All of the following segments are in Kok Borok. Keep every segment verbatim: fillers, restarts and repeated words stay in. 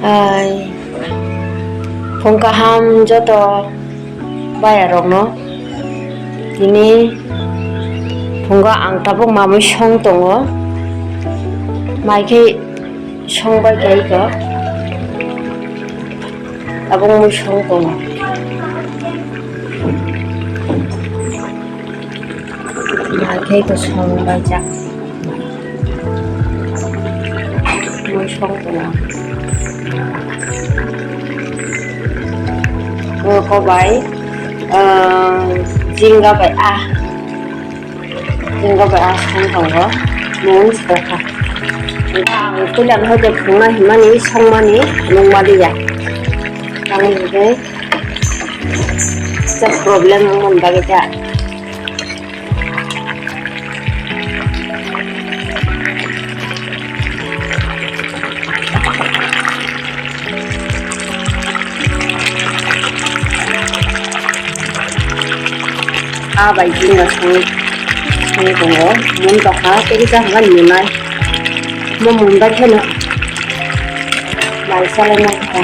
Ai, phung kaham joto bayarokno. Tini phungo ang tabuk mamui song tongo. Mai khe song bai khe iko. Tabuk mui song tongo. Mai khe iko song bai jak. Mui song tongo. Oko bai, ah, jinga bai, ah. Jinga bai, ah, song tongo. Mung sokha. Ang puila no hoite phungna himani, songmani, nungmaliya. Ang hingke kisa problem wngmani bagwi ta. Ah, bai jinga song, song tongo, mun tokha, tei kisa hwnba ni nunai, mo mun bai kheno, mai salai nai kha.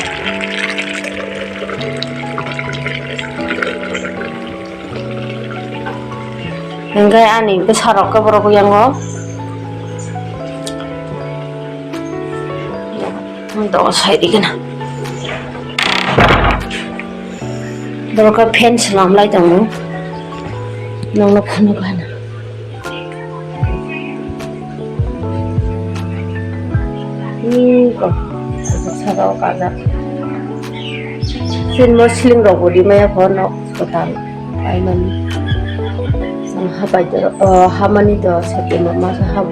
Hingke ani bwsarok khe borok yango. Dogo sai di gana. Borok khe fan swnam lai tongo. Nokno phunuk gana. Iko, saka o kajak. Chini mo ceiling rok bo rimaya pho nok kwtal paimani. Ang habai to, o, hamani to sati ma masa habo.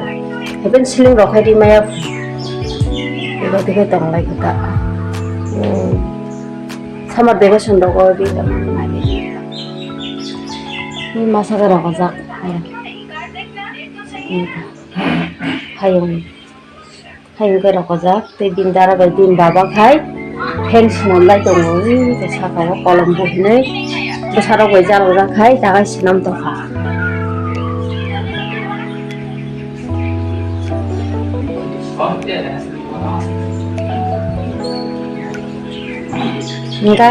Heben ceiling rok hai rimaya pho. Iko tike tong lai kwtal. Hmm. Summer vacation rogo ri tong mani. Ni masa ga rok jak. Hayung, hayung khe rokojak, tei bini dara bai bini baba khai fan swnam lai tongo, tei saka o kolom bo hinui bwsarok bai jalojak khai, dagai swnam tongkha. Hingke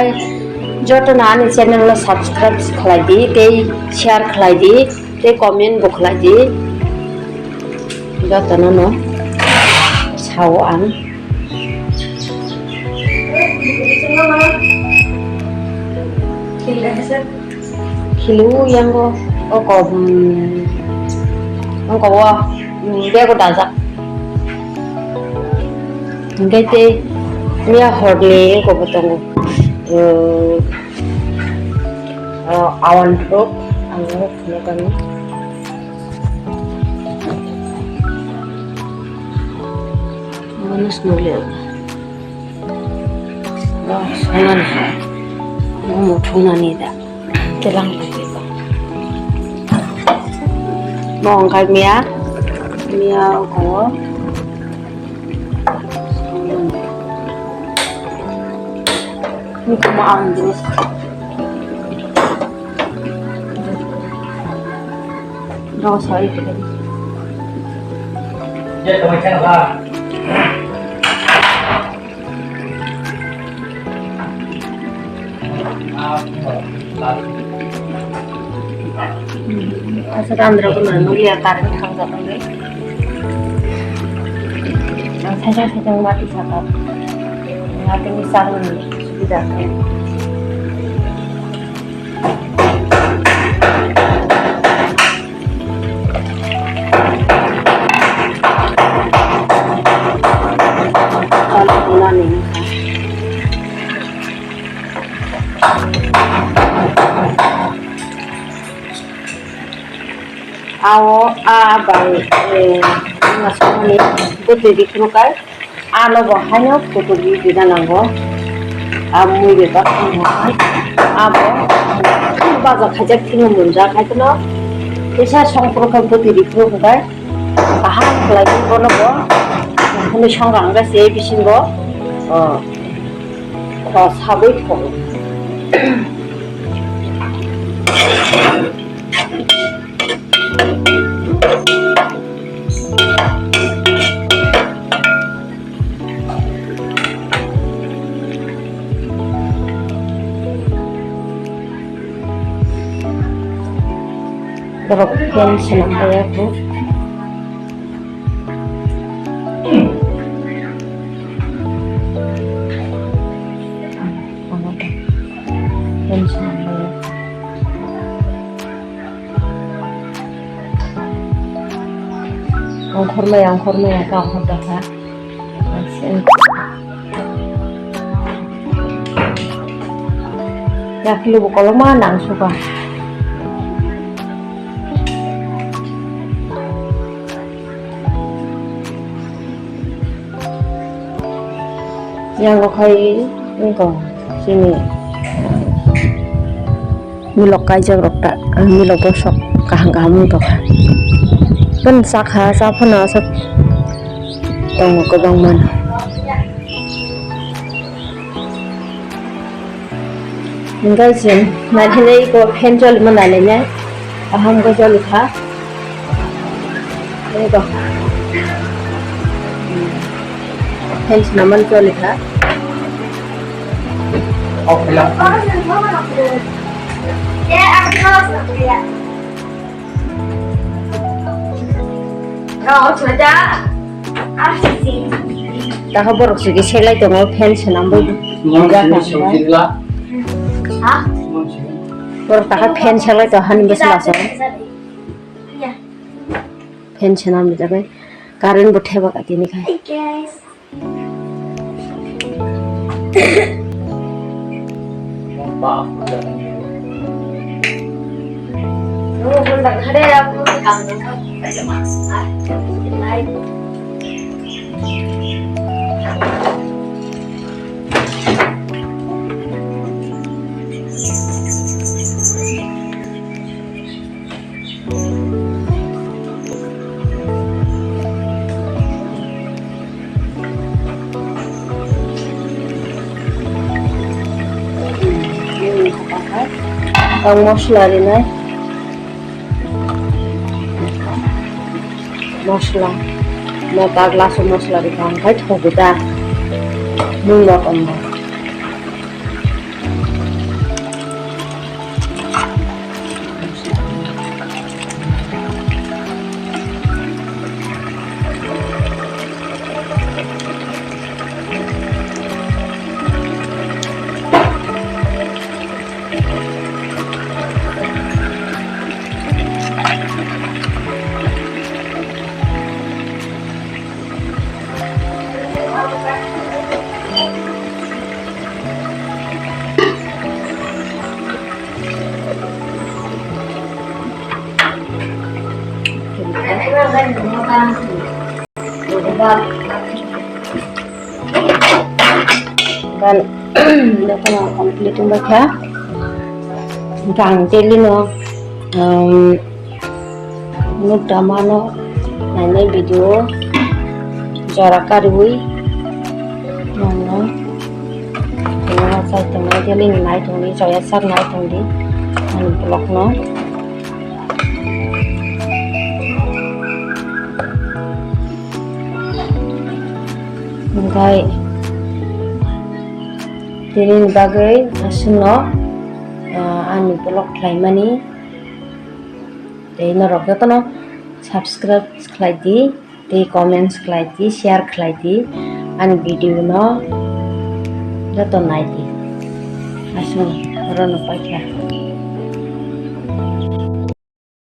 jotono ani channel no subscribe khlai di, tei share khlai di. Tei comment bo khlai di. Jotono no sao ang. Khilu yango oko, um, oko o, um, bego dajak. Hingke tei miya horni oko bo tongo. Um, uh, awan rok ang phunukani. Ano swnamle. Oh, swnamani. Momo thungnani da. Telang lagi. Mo wngkha miya. Miya ko. Ini cuma ang jenis. Rw soi khe. Asa andro ko nang ya kar thang ka tong. Ang saja saja mati saka. Mati ni sang ni subida. Awo, a bai, eh, masani bwtwi rikhunukai. Ano bo haino kuturwi rina nango. A mui bebak wngkha. Abo baja khaijak thwngwi munjak, haikhe no kisa songphuru khe bwtwi rikhu hwnkhe kaham khlaiwi bono bo hwnwi songrang wngkha se bisingo, o, kho sabwi thogo. Borok fan swnam bai ya kho. Fan swnam bai ya. Ongkhormaya, ongkhormaya, kha ongkhor da kha. Yakhlu bo kolokma nang suka. Yang kok hai wngkha chini milok kaijak rok ta, milok bosok kaham kaham wng tongkha. Bini chakha, cha phano aswk tongo kwbangma no. Hingke chwng naithani eko fan cholima nailainai. Kaham khe cholikha. Eko. Fan swnamani cholikha. Takha borok chwngkhe selai tongo, fan swnam bai. Borok takha fan selai tongo, hani bwswk aswk. Fan swnam rijak bai. Current bo thebak tini khai. Ang mosla rinai. Mosla. Mo pagla so mosla ri kang khai thogu da. Mung mo tong mo. Gan dokhano complete wngkha. Hingkhe ang daily no, um, nuk da mano nainai video jora kariwi mano. Tengma chai tongmani daily ni nai tongdi, choya sak nai tongdi ani vlog no. Hingkhe tini ni bagwi aswkno, ah, ani vlog khlaimani tei norok jotono subscribe khlai di. Tei comments khlai di, share khlai di, ani video no joto nai di. Aswk oro no paikha.